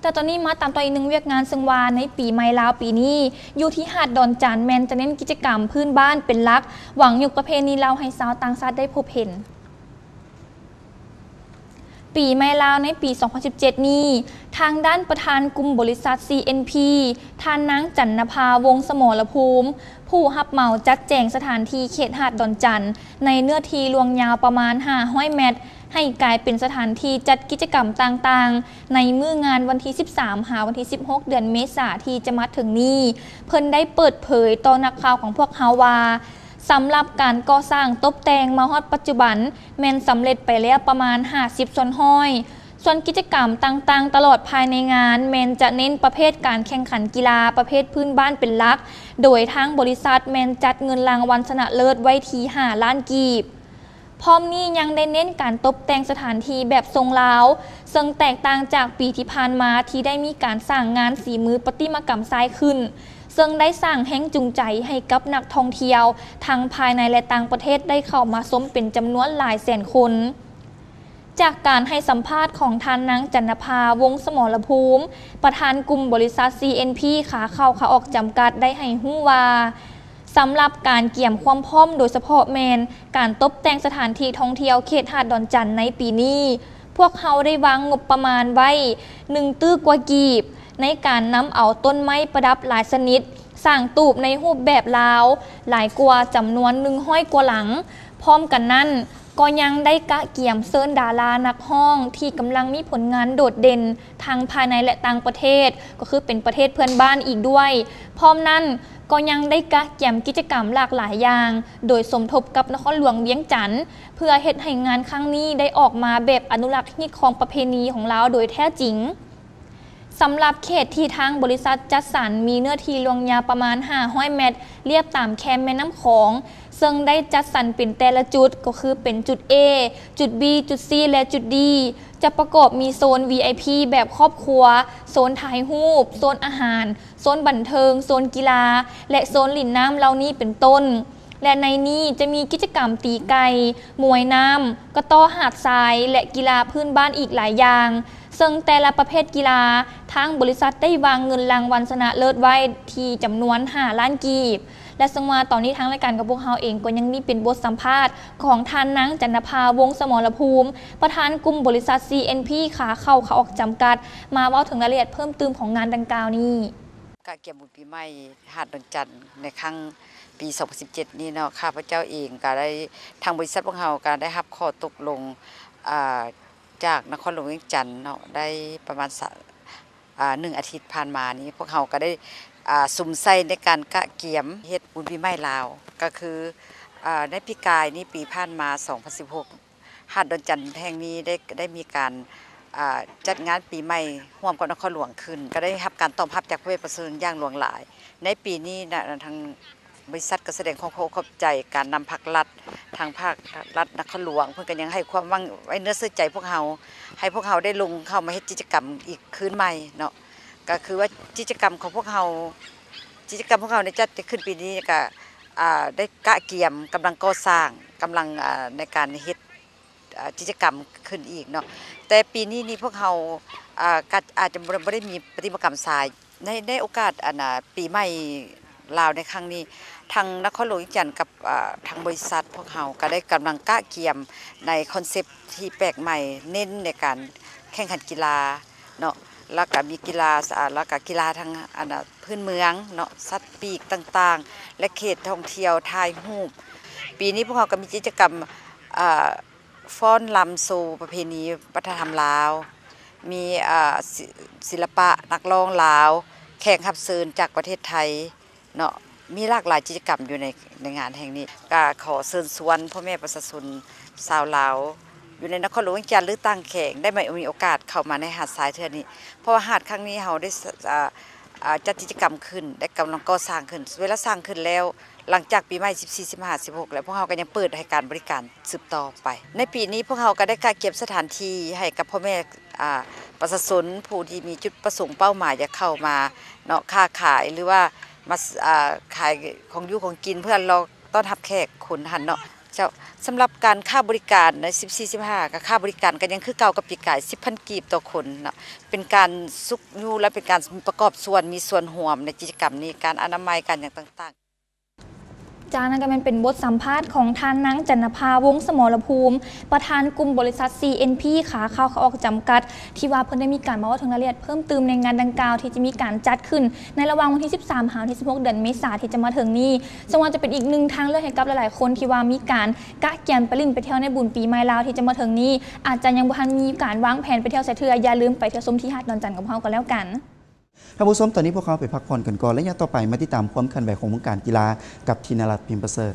ແລະຕອນນີ້ມາຕາມຕໍ່ອີກໜຶ່ງວຽກງານ ເຊິ່ງວ່າໃນປີໃໝ່ລາວປີນີ້ ຢູ່ທີ່ຫາດດອນຈັນ ແມ່ນຈະເນັ້ນກິດຈະກຳພື້ນບ້ານເປັນຫຼັກ, ຫວັງຍົກປະເພນີລາວໃຫ້ຊາວຕ່າງຊາດໄດ້ພົບເຫັນ. ປີໃໝ່ລາວໃນປີສອງພັນສິບເຈັດນີ້, ທາງດ້ານປະທານກຸ່ມບໍລິສັດ ຊີເອັນພີ ທ່ານນາງ ຈັນນະພາ ວົງສະໝໍລະພູມ ຜູ້ຮັບເໝົາຈັດແຈງສະຖານທີ່ເຂດຫາດດອນຈັນ ໃນເນື້ອທີ່ລວງຍາວປະມານຫ້າຮ້ອຍແມັດ ໃຫ້ກາຍເປັນສະຖານທີ່ຈັດກິດຈະກຳຕ່າງໆ ໃນມື້ງານວັນທີສິບສາມ ຫາວັນທີສິບຫົກ ເດືອນເມສາທີ່ຈະມາເຖິງນີ້, ເພິ່ນໄດ້ເປີດເຜີຍຕໍ່ນັກຂ່າວຂອງພວກເຮົາວ່າ, ສຳລັບການກໍ່ສ້າງຕົບແຕ່ງມາຮອດປັດຈຸບັນ ແມ່ນສຳເລັດໄປແລ້ວປະມານຫ້າສິບສ່ວນຮ້ອຍ. ສ່ວນກິດຈະກຳຕ່າງໆຕະຫຼອດພາຍໃນງານ ແມ່ນຈະເນັ້ນປະເພດການແຂ່ງຂັນກິລາປະເພດພື້ນບ້ານເປັນຫຼັກ, ໂດຍທາງບໍລິສັດແມ່ນຈັດເງິນລາງວັນຊະນະເລີດໄວ້ທີ່ຫ້າລ້ານກີບ. ພ້ອມນີ້ຍັງໄດ້ເນັ້ນການຕົບແຕ່ງສະຖານທີ່ແບບຊົງລາວ, ເຊິ່ງແຕກຕ່າງຈາກປີທີ່ຜ່ານມາທີ່ໄດ້ມີການສ້າງງານສີມືປະຕິມາກຳຊາຍຂຶ້ນ, ເຊິ່ງໄດ້ສ້າງແຮງຈູງໃຈໃຫ້ກັບນັກທ່ອງທ່ຽວທັງພາຍໃນ ແລະ ຕ່າງປະເທດໄດ້ເຂົ້າມາຊົມເປັນຈຳນວນຫຼາຍແສນຄົນ. ຈາກການໃຫ້ສຳພາດຂອງທ່ານນາງ ຈັນນະພາ ວົງສະໝໍລະພູມ ປະທານກຸ່ມບໍລິສັດ ຊີເອັນພີ ຂາເຂົ້າຂາອອກຈຳກັດ ໄດ້ໃຫ້ຮູ້ວ່າ, ສຳລັບການກຽມຄວາມພ້ອມ ໂດຍສະເພາະແມ່ນການຕົບແຕ່ງສະຖານທີ່ທ່ອງທ່ຽວເຂດຫາດດອນຈັນໃນປີນີ້, ພວກເຮົາໄດ້ວາງງົບປະມານໄວ້ໜຶ່ງຕື້ກວ່າກີບ ໃນການນຳເອົາຕົ້ນໄມ້ປະດັບຫຼາຍຊະນິດ ສ້າງຕູບໃນຮູບແບບລາວຫຼາຍກວ່າຈຳນວນໜຶ່ງຮ້ອຍກວ່າຫຼັງ. ພ້ອມກັນນັ້ນ, ກໍຍັງໄດ້ກະກຽມເຊີນດາລານັກຮ້ອງທີ່ກຳລັງມີຜົນງານໂດດເດັ່ນທັງພາຍໃນ ແລະ ຕ່າງປະເທດ, ກໍຄືເປັນປະເທດເພື່ອນບ້ານອີກດ້ວຍ. ພ້ອມນັ້ນ, ກໍຍັງໄດ້ກະກຽມກິດຈະກຳຫຼາກຫຼາຍຢ່າງ, ໂດຍສົມທົບກັບນະຄອນຫຼວງວຽງຈັນ, ເພື່ອເຮັດໃຫ້ງານຄັ້ງນີ້ໄດ້ອອກມາແບບອະນຸລັກຮີດຄອງປະເພນີຂອງລາວໂດຍແທ້ຈິງ. ສຳລັບເຂດທີ່ທາງບໍລິສັດຈັດສັນມີເນື້ອທີ່ລວງຍາວປະມານຫ້າຮ້ອຍແມັດ ລຽບຕາມແຄມແມ່ນ້ຳຂອງ, ເຊິ່ງໄດ້ຈັດສັນເປັນແຕ່ລະຈຸດ, ກໍຄືເປັນຈຸດ A, ຈຸດ B, ຈຸດ C ແລະ ຈຸດ D ຈະປະກອບມີໂຊນ ວີໄອພີ ແບບຄອບຄົວ, ໂຊນຖ່າຍຮູບ, ໂຊນອາຫານ, ໂຊນບັນເທີງ, ໂຊນກິລາ ແລະ ໂຊນຫຼິ້ນນ້ຳເຫຼົ່ານີ້ເປັນຕົ້ນ. ແລະ ໃນນີ້ຈະມີກິດຈະກຳຕີໄກ່, ມວຍນ້ຳ, ກະຕໍ້ຫາດຊາຍ ແລະ ກິລາພື້ນບ້ານອີກຫຼາຍຢ່າງ, ເຊິ່ງແຕ່ລະປະເພດກິລາ, ທາງບໍລິສັດໄດ້ວາງເງິນລາງວັນຊະນະເລີດໄວ້ທີ່ຈຳນວນຫ້າລ້ານກີບ. ແລະ ເຊິ່ງວ່າຕອນນີ້ທາງລາຍການຂອງພວກເຮົາເອງກໍຍັງມີເປັນບົດສຳພາດຂອງທ່ານນາງ ຈັນນະພາ ວົງສະໝໍລະພູມ ປະທານກຸ່ມບໍລິສັດ ຊີເອັນພີ ຂາເຂົ້າຂາອອກຈຳກັດ ມາເວົ້າເຖິງລາຍລະອຽດເພີ່ມຕື່ມຂອງງານດັ່ງກ່າວນີ້. ກະກຽມບຸນປີໃໝ່ຫາດດອນຈັນໃນຄັ້ງປີສອງພັນສິບເຈັດນີ້ເນາະ, ຂ້າພະເຈົ້າເອງກະໄດ້ ທາງບໍລິສັດພວກເຮົາກະໄດ້ຮັບຂໍ້ຕົກລົງ ອາ ຈາກນະຄອນຫຼວງວຽງຈັນເນາະ, ໄດ້ປະມານສະ ອາ ໜຶ່ງອາທິດຜ່ານມານີ້ ພວກເຮົາກະໄດ້ ອາ ສຸມໃສ່ໃນການກະກຽມເຮັດບຸນປີໃໝ່ລາວ. ກະຄື ອາ ໃນປີກາຍນີ້ ປີຜ່ານມາ ສອງພັນສິບຫົກ ຫາດດອນຈັນແຫ່ງນີ້ໄດ້ ໄດ້ມີການ ອາ ຈັດງານປີໃໝ່ຮ່ວມກັບນະຄອນຫຼວງຂຶ້ນ, ກະໄດ້ຮັບການຕອບຮັບຈາກພໍ່ແມ່ປະຊາຊົນຢ່າງຫຼວງຫຼາຍ. ໃນປີນີ້ນະ ທາງບໍລິສັດກະສະແດງຄວາມຂອບອົກຂອບໃຈການນຳພາກລັດ, ທາງພາກລັດນະຄອນຫຼວງ ເພິ່ນກະຍັງໃຫ້ຄວາມຫວັງໄວ້ເນື້ອເຊື່ອໃຈພວກເຮົາ, ໃຫ້ພວກເຮົາໄດ້ລົງເຂົ້າມາເຮັດກິດຈະກຳອີກຄືນໃໝ່ເນາະ. ກະຄືວ່າກິດຈະກຳຂອງພວກເຮົາ, ກິດຈະກຳພວກເຮົາໄດ້ຈັດຂຶ້ນປີນີ້ກະ ອາ ໄດ້ກະກຽມກຳລັງກໍ່ສ້າງ, ກຳລັງ ອາ ໃນການເຮັດ ອາ ກິດຈະກຳຂຶ້ນອີກເນາະ. ແຕ່ປີນີ້ນີ້ພວກເຮົາ ອາ ກະອາດຈະບໍ່ ບໍ່ໄດ້ມີປະຕິມາກຳຊາຍ. ໃນ ໃນໂອກາດ ອັນ ອາ ປີໃໝ່ລາວໃນຄັ້ງນີ້ ທາງນະຄອນຫຼວງວຽງຈັນກັບ ອາ ທາງບໍລິສັດພວກເຮົາກະໄດ້ກຳລັງກະກຽມໃນຄອນເຊັບທີ່ແປກໃໝ່, ເນັ້ນໃນການແຂ່ງຂັນກິລາເນາະ, ລະກະມີກິລາ ອາ ລະກະກິລາທາງ ອັນ ອາ ພື້ນເມືອງເນາະ, ສັດປີກຕ່າງໆ ແລະ ເຂດທ່ອງທ່ຽວ, ຖ່າຍຮູບ. ປີນີ້ພວກເຮົາກະມີກິດຈະກຳ ອາ ຟ້ອນລຳໂຊປະເພນີວັດທະນະທຳລາວ, ມີ ອາ ສິ ສິລະປະນັກຮ້ອງລາວ, ແຂກຮັບເຊີນຈາກປະເທດໄທເນາະ, ມີຫຼາກຫຼາຍກິດຈະກຳຢູ່ໃນ ໃນງານແຫ່ງນີ້. ກະຂໍເຊີນຊວນພໍ່ແມ່ປະຊາຊົນຊາວລາວ ຢູ່ໃນນະຄອນຫຼວງວຽງຈັນ ຫຼື ຕ່າງແຂວງ ໄດ້ມາ ມີໂອກາດເຂົ້າມາໃນຫາດຊາຍເທື່ອນີ້, ເພາະວ່າຫາດຄັ້ງນີ້ເຮົາໄດ້ ອາ ອາ ຈັດກິດຈະກຳຂຶ້ນ ແລະ ກຳລັງກໍ່ສ້າງຂຶ້ນ. ເວລາສ້າງຂຶ້ນແລ້ວ ຫຼັງຈາກປີໃໝ່ສິບສີ່ ສິບຫ້າ ສິບຫົກ ແລ້ວ ພວກເຮົາກະຍັງເປີດໃຫ້ການບໍລິການສືບຕໍ່ໄປ. ໃນປີນີ້ພວກເຮົາກະໄດ້ກະກຽມສະຖານທີ່ໃຫ້ກັບພໍ່ແມ່ ອາ ປະຊາຊົນຜູ້ທີ່ມີຈຸດປະສົງເປົ້າໝາຍຢາກເຂົ້າມາເນາະ, ຄ້າຂາຍ ຫຼືວ່າມາ ອາ ຂາຍຂອງຢູ່ຂອງກິນ ເພື່ອລໍຕ້ອນຮັບແຂກຄົນຫັ້ນເນາະ. ເຈົ້າ ສຳລັບການຄ່າບໍລິການໃນສິບສີ່ ສິບຫ້າ ກໍຄ່າບໍລິການກໍຍັງຄືເກົ່າກັບປີກາຍ ສິບພັນກີບຕໍ່ຄົນເນາະ ເປັນການຊຸກຍູ້ ແລະ ເປັນການປະກອບສ່ວນ ມີສ່ວນຮ່ວມໃນກິດຈະກຳນີ້ ການອະນາໄມ ການຫຍັງຕ່າງໆ. ຈາກນັ້ນກໍແມ່ນເປັນບົດສຳພາດຂອງທ່ານນາງ ຈັນນະພາ ວົງສະໝໍລະພູມ ປະທານກຸ່ມບໍລິສັດ ຊີເອັນພີ ຂາເຂົ້າຂາອອກຈຳກັດ ທີ່ວ່າເພິ່ນໄດ້ມີການມາເວົ້າເຖິງລາຍລະອຽດເພີ່ມຕື່ມໃນງານດັ່ງກ່າວ ທີ່ຈະມີການຈັດຂຶ້ນໃນລະຫວ່າງວັນທີສິບສາມ ຫາວັນທີສິບຫົກ ເດືອນເມສາທີ່ຈະມາເຖິງນີ້ ເຊິ່ງວ່າຈະເປັນອີກໜຶ່ງທາງເລືອກໃຫ້ກັບຫຼາຍໆຄົນທີ່ວ່າມີການກະກຽມໄປຫຼິ້ນໄປທ່ຽວໃນບຸນປີໃໝ່ລາວທີ່ຈະມາເຖິງນີ້ ອາດຈະຍັງບໍ່ທັນມີການວາງແຜນໄປທ່ຽວໃສເທື່ອ ຢ່າລືມໄປທ່ຽວຊົມທີ່ຫາດດອນຈັນກັບເຮົາກໍແລ້ວກັນ. ທ່ານຜູ້ຊົມ ຕອນນີ້ພວກເຮົາໄປພັກຜ່ອນກັນກ່ອນ ໄລຍະຕໍ່ໄປມາຕິດຕາມຄວາມເຄື່ອນໄຫວຂອງວົງການກິລາກັບ ທິນະລັດ ພິມປະເສີດ.